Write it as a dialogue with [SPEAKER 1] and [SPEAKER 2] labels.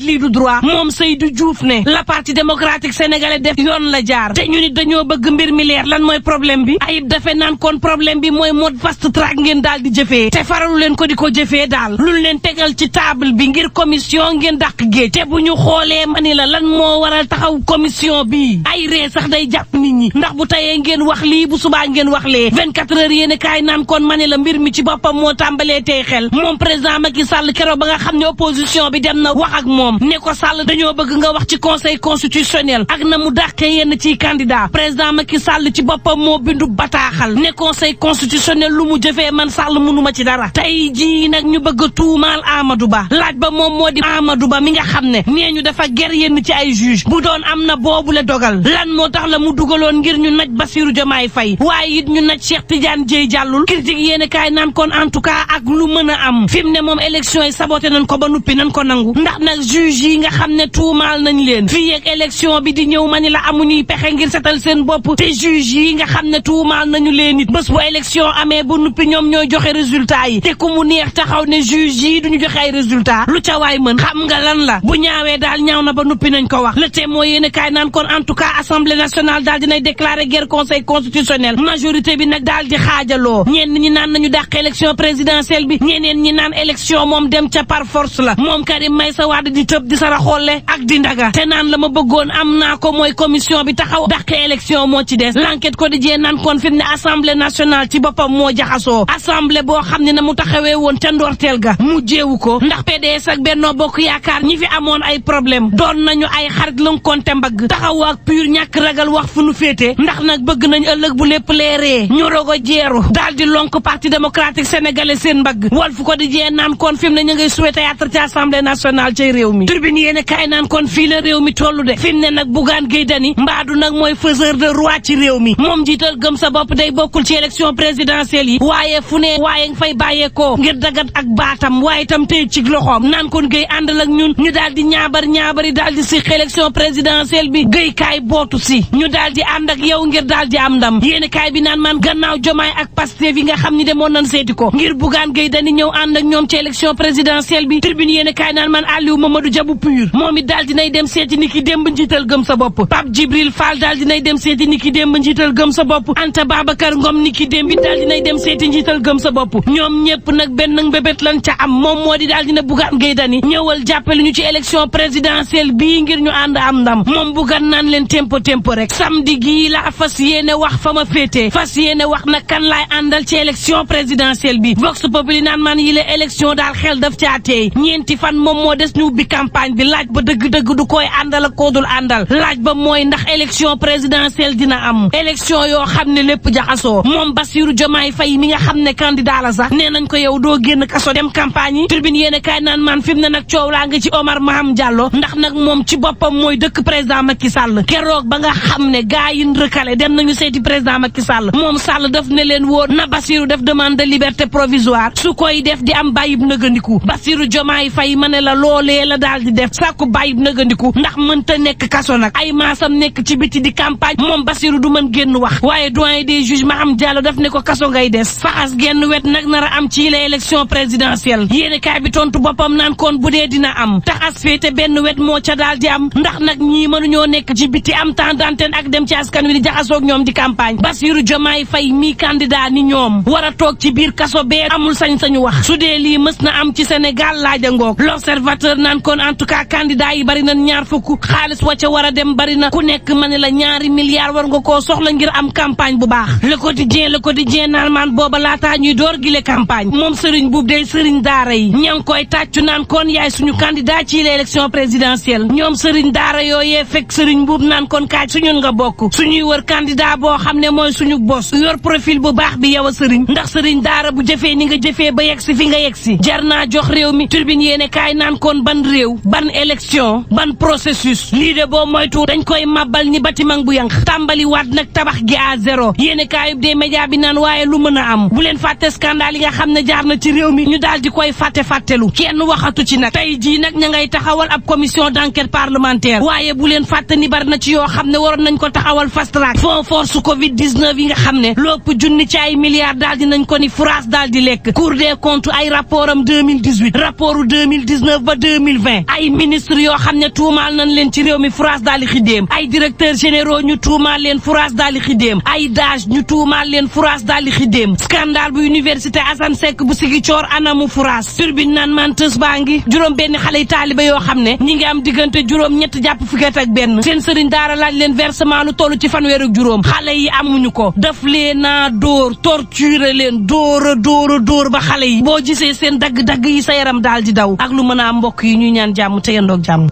[SPEAKER 1] lii du droit moom Seydou Diouf ne la parti démocratique sénégalais def yoon la jaar te ñu nit dañoo bëgg mbir mi leer lan mooy problème bi Ayib Daffé naan kon problème bi mooy mode fast track ngeen daal di jëfee te faralu leen ko di ko jëfee daal lu leen tegal ci table bi ngir commission ngeen dàq géej te bu ñu xoolee mani la lan moo waral taxaw commission bi ay ree sax day jàpp nit ñi ndax bu tayee ngeen wax lii bu subaa ngeen wax lee 24 heures yéene kaay naan kon mani la mbir mi ci boppam moo tàmbalee tey xel moom président Macky Sall keroog ba nga xam ne opposition bi dem na wax ak moom ne ko Sall dañoo bëgg nga wax ci conseil constitutionnel ak na mu dàqee yenn ci candidat président Macky Sall ci boppam moo bindu bataaxal ne conseil constitutionnel lu mu jëfee man Sall mënuma ci dara tey jii nag ñu bëgg a tuumaal Amadou Ba laaj ba moom moo di Amadou Ba mi nga xam ne nee ñu dafa ger yenn ci ay juge bu doon am na boobu la dogal lan moo tax la mu dugaloon ngir ñu naj Bassirou Diomaye Faye waaye it ñu naj Cheikh Tidiane Dièye jàllul critique yéen kaay naan kon en tout cas ak lu mën a am fi mu ne moom élection yi saboté nañ ko ba nuppi nañ ko nangu ndax nag juge yi nga xam ne tuumaal nañ leen fii ak élection bi di ñëw ma ni la amuñuy pexe ngir setal seen bopp te juge yi nga xam ne tuumaal nañu leen it bés bu élection amee ba nuppi ñoom ñooy joxe résultat yi te ku mu neex taxaw ne juge yi duñu joxe ay résultat lu ca waay mën xam nga lan la bu ñaawee daal ñaaw na ba nuppi nañ ko wax le Témoin yéen kaay naan kon en tout cas assemblée nationale daal dinay déclarer guerre conseil constitutionnel majorité bi nag daal di xaajaloo ñenn ñi naan nañu dàq élection présidentielle bi ñeneen ñi naan élection moom dem ca par force la moom Karim Meïssa Wade di tëb di sara xolle ak di ndaga te naan la ma bëggoon am naa ko mooy commission bi taxaw dàq élection moo ci des l'enquête quotidien naan kon fi mu ne assemblée nationale ci boppam moo jaxasoo assemblée boo xam ne na mu taxawee woon ca ndorteel ga mu jéewu ko ndax PDS ak Benno Bokk Yaakaar ñi fi amoon ay problème doon nañu ay xarit lënkonte mbagg taxaw ak pur ñàkk ragal wax fu nu féete ndax nag bëgg nañ ëllëg bu lépp leeree ñu rogo jeeru daal di lonk parti démocratique sénégalais seen mbagg Walf Quotidien naan kon fi mu ne ñu ngay souhaité théâtre ci assemblée nationale ci réew mi Tribune yéen kaay naan kon fii la réew mi tollu de fi mu ne nag Bougane Gueye Dany mbaadu nag mooy faiseur de roi ci réew mi moom jiital gëm sa bopp day bokkul ci élection présidentielle yi waaye fu ne waaye nga fay bàyyeekoo ngir dagat ak baatam waaye itam tey ci loxoom naan kon Gueye àndal ak ñun ñu daal di ñaabari daal di si élection présidentielle bi Gueye kaay bootu si ñu daal di ànd ak yow ngir daal di am ndam yéen kaay bi naan man gannaaw Diomaye ak Pastef yi nga xam ni demoon nañ seeti ko ngir Bougane Gueye Dany ñëw ànd ak ñoom ci élection présidentielle bi Tribune yéen kaay naan man Aliou Mamadou Dia bu PUR moom it daal dinay dem seeti ni ki démb njiital gëm sa bopp Pape Djibril Fall daal dinay dem seeti ni ki démb njiital gëm sa bopp Anta Babacar Ngom ni ki démb it daal dinay dem seeti njiital gëm sa bopp ñoom ñëpp nag benn mbébét lan ca am moom moo di daal dina Bougane Gueye Dany ñëwal jàppale ñu ci élection présidentielle bii ngir ñu ànd am ndam moom Bougane naan leen tempo rek samedi gii la fas yéene wax fa ma féetee fas yéene wax nag kan laay àndal ci élection présidentielle bi Vox Populi naan man yi la élection daal xel daf caa teey ñeenti fan moom moo des ñu ubbi campagne bi laaj ba dëgg-dëgg du koy àndal ak koo dul àndal laaj ba mooy ndax élection présidentielle dina am élection yoo xam ne lépp jaxasoo moom Bassirou Diomaye Faye mi nga xam ne candidat la sax nee nañ ko yow doo génn kaso dem campagne yi Tribune yéene kaay naan man fi mu ne nag coow laa nga ci Omar Maham Diallo ndax nag moom ci boppam mooy dëkk président Macky Sall keroog ba nga xam ne gaa yi recalé dem nañu seeti président Macky Sall moom Sall daf ne leen woon na Bassirou def demande de liberté provisoire su koy def di am bàyyib nëgandiku Bassirou Diomaye Faye ma ne la loolee la daal di def sàkku bàyyib nëgandiku ndax mënta nekk kaso nag ay maasam nekk ci biti di campagne moom Bassirou du mën génn wax waaye doyen des juges Maham Diallo daf ne ko kaso ngay des faxas genn wet nag nar a am ci la élection présidentielle yéene kaay bi tontu boppam naan kon bu dee dina am taxas féete benn wet moo ca daal di am ndax nag ñii mënuñoo nekk ci biti am temps d'antenne ak dem ci askan wi di jaxasoog ñoom di campagne Bassirou Diomaye Faye mi candidat ni ñoom war a toog ci biir kaso bee amul sañ-sañu wax su dee lii mës na am ci Sénégal laaja ngoog L'Observateur naan kon en tout cas candidat yi bari na ñaar fukk xaalis wa ca war a dem bari na ku nekk ma ne la ñaari milliards war nga koo soxla ngir am campagne bu baax Le Quotidien naan maan booba laataa ñuy door gile campagne moom Serigne Boub day Serigne daara yi ña ngi koy tàccu naan kon yaay suñu candidat ci l'élection présidentielle ñoom Serigne daara yooyee fekk Serigne Boub naan kon kaaj suñun nga bokk suñuy wër candidat boo xam ne mooy suñu bos yor profil bu baax bi yow a Serigne ndax Serigne daara bu jëfee ni nga jëfee ba yegg si fi nga yegg si jar naa jox réew mi Tribune yéene kaay naan kon ban réew ban élection ban processus lii de boo moytu dañ koy màbbal ni bâtiment bu yanq tàmbali waat nag tabax gi à zéro yéene kaayub des médias bi naan waaye lu mën a am bu leen fàtte scandale yi nga xam ne jaar na ci réew mi ñu daal di koy fàttelu kenn waxatu ci nag tey jii nag ña ngay taxawal ab commission d'enquête parlementaire waaye bu leen fàtte ni bari na ci yoo xam ne waroon nañ ko taxawal fast track fond force covid 19 yi nga xam ne lopp junni ci ay milliards daal di nañ ko ni France daal di lekk Cour des comptes ay rapport am 2018 rapportu 2019 ba 2020 2020 ay ministre yoo xam ne tuumaal nañ leen ci réew mi France daal di xidéem ay directeurs généraux ñu tuumaal leen France daal di xidéem ay DAGE ñu tuumaal leen France daal di xidéem scandale bu université Assane Seck bu Ziguinchor anamu France turbine naan menteuse baa ngi juróom benn xale yi taaliba yoo xam ne ñi ngi am diggante juróom ñett jàpp fukki at ak benn seen sëriñ daara laaj leen versement lu toll ci fanweer ak juróom xale yi amuñu ko daf leen a dóor torturer leen dóor ba xale yi boo gisee seen dagg-dagg yi sa yaram daal di daw ak lu mën a am mbokk yi ñuy ñaan jàmm te yendoog jàmm